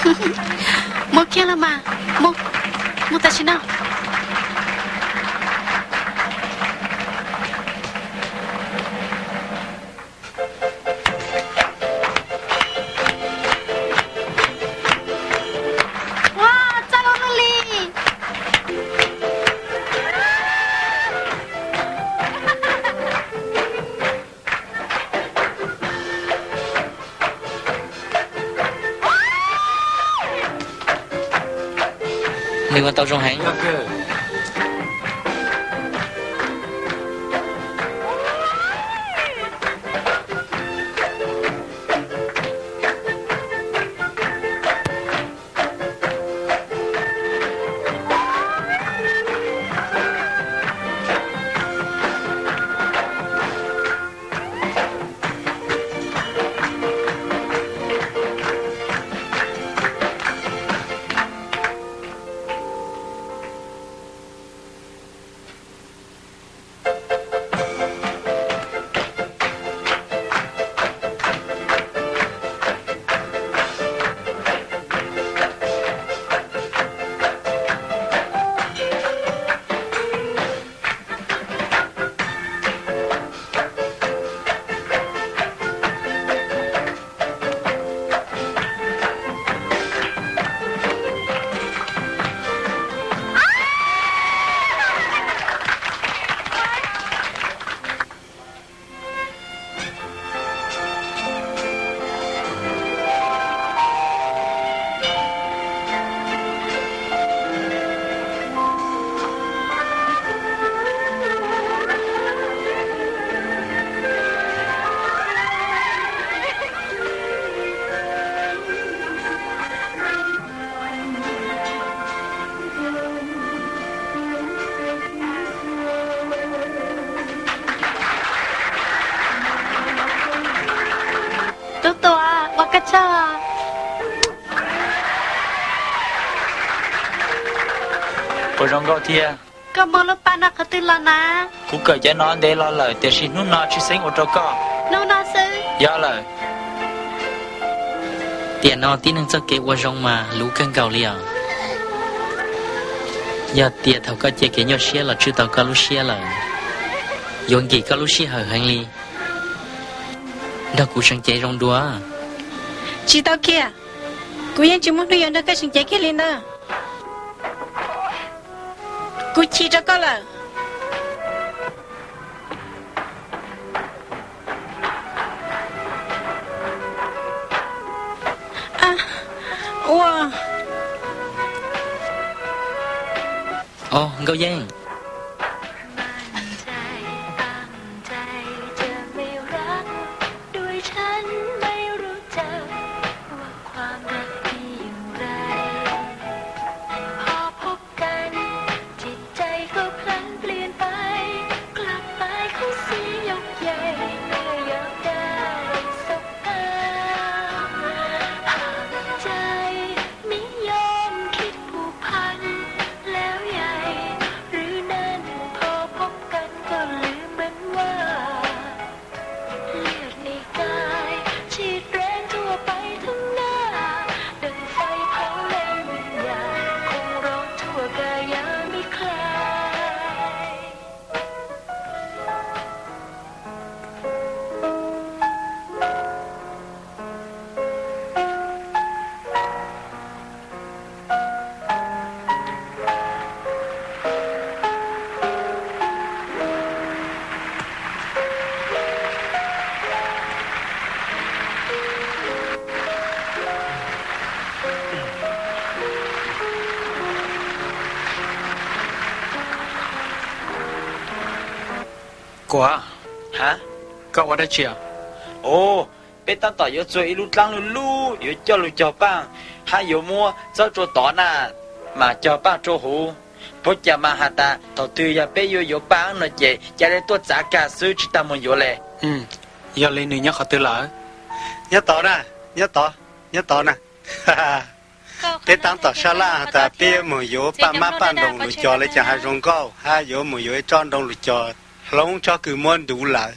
Mus kiag los mas, mus, mus tam sim no. Ua, txawj ua luaj li. Nws ua tau zoo heev. Tub Tuam, ua koj tsaug. Ua zoo nkauj thiab. Koj muab lub paj no qhov twg los na? Kuv kawm cov no ntev los lawm tiam sis hnub no tshwj xeeb ua rau koj. Hnub no xwb? Yog lawm. Tiam no tib neeg txoj kev ua zoo mas luv kawg nkaus li os. Yog tias thaum koj cia kev nyuaj siab los tswj tau koj lub siab lawm, yuav nkim koj lub sij hawm heev li. Nrog kuv seev cev zoo dua. Tsis tau kiag, kuv yeej tsis muaj hnub yuav nrog koj seev cev kiag li ntag. Kuv chim rau koj lawm. Ua, Nkauj Yeej. Kuam, koj ua dab tsi? Os, peb tab tom yuav txua ib lub dlaab lug lug yuav coj lug cog paaj, hab yuav muab txawb rua tod na, mas cog paaj rua huv. Puab ca mas has tas thaum twg yog peb yuav yuav paaj no ces ca le tuaj txav kag xwb tsis tas moog yuav le. Yog le nwg nyob qhov twg lawm? Nyob tod na, nyob tod, nyob tod na. Peb tab tom sab laj has tas peb yuav moog yuav paaj mab paaj nroos lug cog le caag has zoo nkauj hab yuav moog yuav ib tsob nroos lug cog, hloob tsob kws muab ntuv lawm.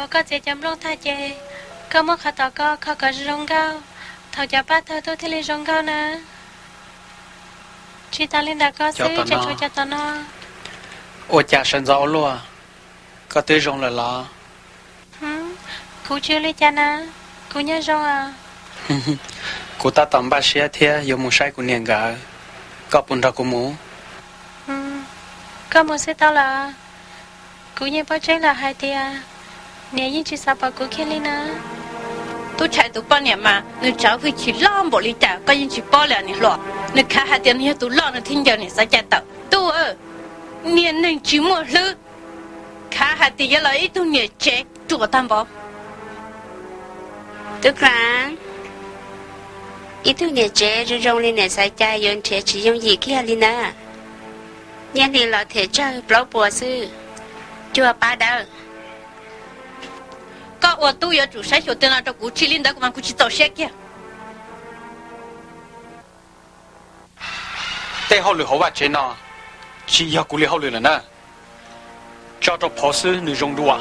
Koj txiav cov nplooj tag ces koj muab qhov tom ko kho kom zoo nkauj, thaum cov paj tawg tuaj thiaj li zoo nkauj na. Tsis tas li ntawd koj xwb, tseem tshuav cov tom no. Ua cas sawv ntxov ua luaj, koj twb zoo lawm los? Kuv tsis ua li cas na, kuv nyob zoo. Kuv tab tom npaj siab thiab yuav mus saib kuv niam nkawd, koj puas nrog kuv mus? Koj mus xwb tau los, kuv yeej paub tseeb lawm hais tias niam yeej tsis xav pom kuv kiag li na. Tub Tshais tus poj niam mas nws tsawv hwj chim loj npaum li cas koj yeej tsis paub li niam hluas. Nws khav hais tias nws yog tus loj nws thiaj ncaws niam xav cai tawm. Tub, niag neeg tsis muaj hlwb, khav hais tias yuav los ib tug niam tsev ruam tag npaum. Tub Kab, ib tug niam tsev zoo zoo li niam xav cai yuav nrhiav tsis yooj yim kiag li na. Nyiaj hli los them tsawg plaub puas xwb, cuag pab dawb. Koj ua tub yuav tsum saib xyuas tej no rau kuv, tsis li ntawd kuv mas kuv tsis txaus siab kiag. Tej hauj lwm hauv vaj tsev no tsis yog kuv li hauj lwm lawm na. Tso rau phauv xwb nws zoo dua,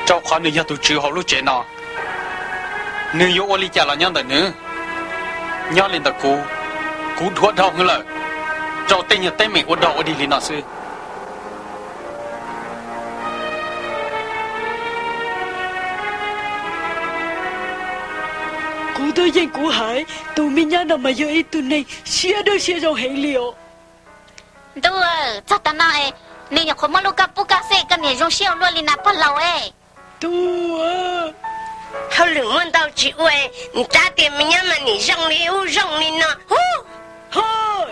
rau qhov nws yog tus tswv hauv lub tsev no. Nws yuav ua li cas los nyob ntawm nws, nyob li ntawm kuv, kuv dhuav dhau heev lawm rau tej nyuag teeb meem ua dog ua dig li no xwb. Kuv twb yeej kuv hais, tus me nyab no mas yog ib tug neeg siab dawb siab zoo heev li os. Ntuj, txog tav no es nws nyuam qhuav muab lub koj pub koj xwb, koj niam zoo siab ua luaj li na pog laus e. Tub, hauj lwm muaj ntau tsis ua, nrab tias me nyab mas nim zoo li ub zoo li no. Hos,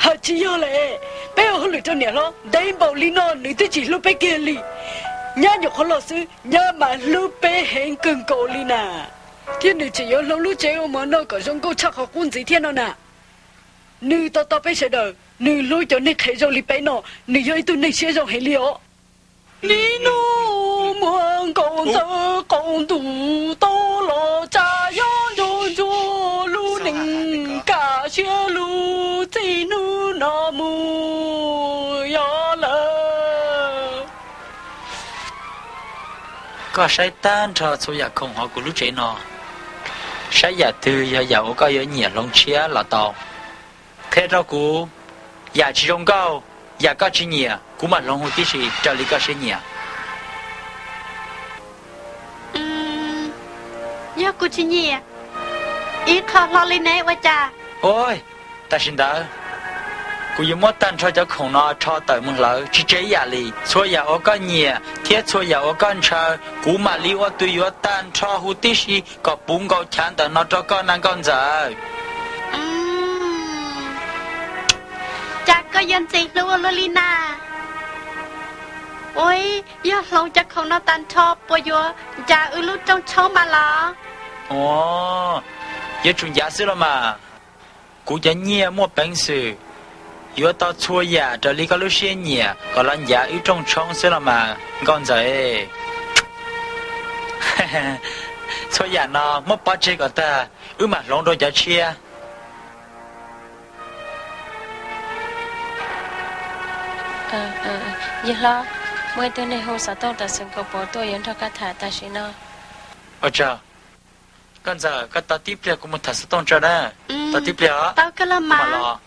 hais tsis yog lawm, peb ua hauj lwm rau niam hlob ntev npaum li no nws twb tsis hlub peb kiag li. Nyab nyuam qhuav los xwb nyab mas hlub peb heev kawg nkaus li na, thiab nws tseem yuav hloov lub tsev ua mov noj kom zoo nkauj tshaj qhov qub ntxiv thiab no na. Nws tos tos peb sawv daws, nws hlub cov neeg qhev zoo li peb no, nws yog ib tug neeg siab zoo heev li os. Niaj hnub muaj nkauj ntxawm qaum ntuj tau los tsa yob nco ntsuag lub neej kam siab lug txij hnub no mus yog lawm. Koj saib tag nrho txhua yam khoom hauv kuv lub tsev no, saib yam twg yog yam uas koj yuav nyiam hloov tshiab los tau. Qhia rau kuv, yam tsis zoo nkauj, yam koj tsis nyiam kuv mam hloov huv tib si raws li koj siab nyiam. Yog kuv tsis nyiam ib qho hlo li ne ua cas? Tam sim ntawd kuv yuav muab tag nrho cov khoom no rho tawm mus hlawv tsis tseg ib yam li. Txhua yam uas koj nyiam thiab txhua yam uas koj ntshaw kuv mam li ua tus yuav tag nrho huv tib si kom puv nkaus chav ntawm no rau koj na nkauj ntxawm. Cas koj yuav ntxim hlub ua luaj li na? Ua, yog hloov cov khoom no tag nrho puas yuav ncav wb lub rooj tshoob mas los? Ua, yuav tsum ncav xwb los mas. Kuv cov nyiaj muaj peev xwm yuav tau txhua yam raws li koj lub siab nyiam kom los ncav wb rooj tshoob xwb los mas nkauj ntxawm. Txhua yam no muab pov tseg kom tag wb mam hloov rau cov tshiab. Yawg hlob, muaj ib tug neeg hu xov tooj tom xeev Kaus Paus tuaj yuav nrog koj tham tam sim no. Ua tsaug. Nkauj ntxawm, koj tos tib pliag kuv mus tham xov tooj tso na. Tos tib pliag os. Kuv mam los.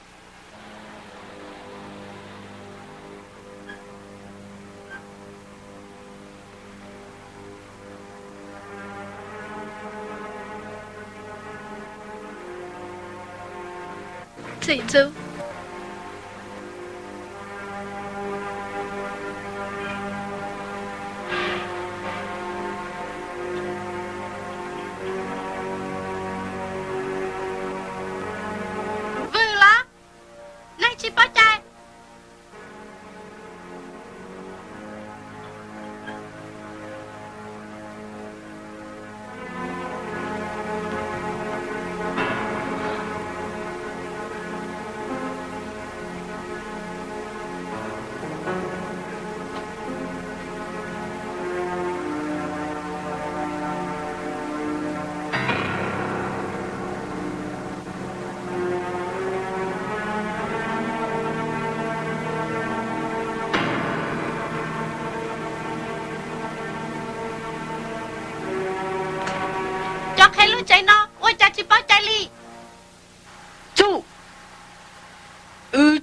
Vwm los? Nej tsis pom cai?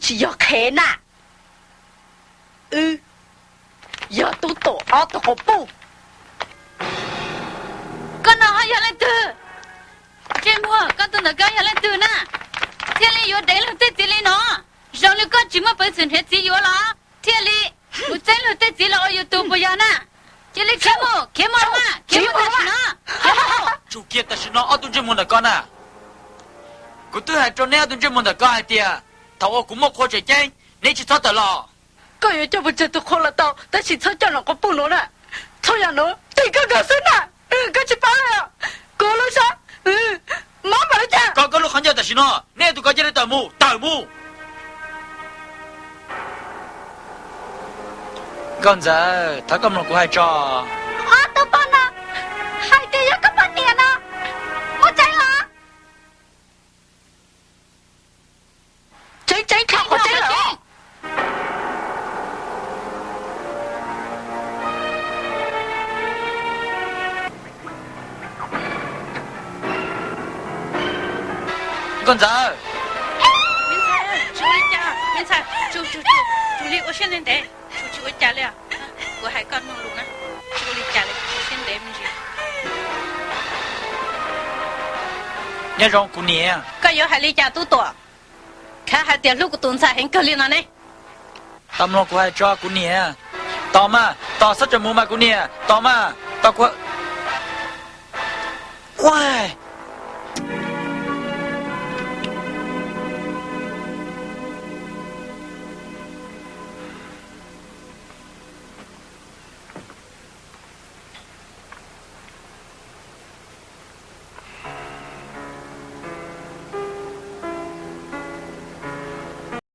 tsis yog qhev na. Wb yog Tub Tuam ob tug quas puj. Koj no ho yog leej twg? Ntsej muag, koj tus ntawm koj yog leej twg na? Thiaj li yuav deev luag tej txiv li no? Zoo li koj tsis muaj peev xwm nrhiav txiv yuav los thiaj li mus txeeb luag tej txiv los ua yus tus puas yog na? Cia li khiav mus, khiav mus mas, khiav mus tam sim no. Tsum kiag tam sim no ob tug ntsej muag ntawm koj na. Kuv twb hais rau neb ob tug ntsej muag ntawm koj hais tias thaum uas kuv muaj qhua tseem ceeb neb tsis txhob tawm los. Koj yuav coj pes tsawg tus qhua los tau, tab sis txhob coj nom quas puj nuav na. Txhob yam nuav, tig koj nkaus xwb na. Koj tsis paub li os. Kuv lub sab mob npaum li cas. Koj, koj lub qhov ncauj tam sim no, neb tus ko cia li tawm mus, tawm mus. Nkauj Ntxawm, thov koj mloog kuv hais tso. Ob tug poj no hais tias yog koj poj niam no, mus tsev los. Tseeb tseeb, thaum qhuav tseeb lawm. Nkauj Ntxawm, me ntxhais, tsum li ua siab ntev ntev, tsum tsis ua cas li. Kuv hais koj mloog lus na, tsis ua li cas li, ua siab ntev me ntsis. Nyob zoo kuv niam. Koj yuav hais li cas Tub Tuam? Khav hais tias hlub kuv tus ntxhais heev kawg li no ne. Tos mloog kuv hais tso kuv niam. Tos mas, tos, txhob tseem mus mas kuv niam, tos mas, tos kuv. Ua,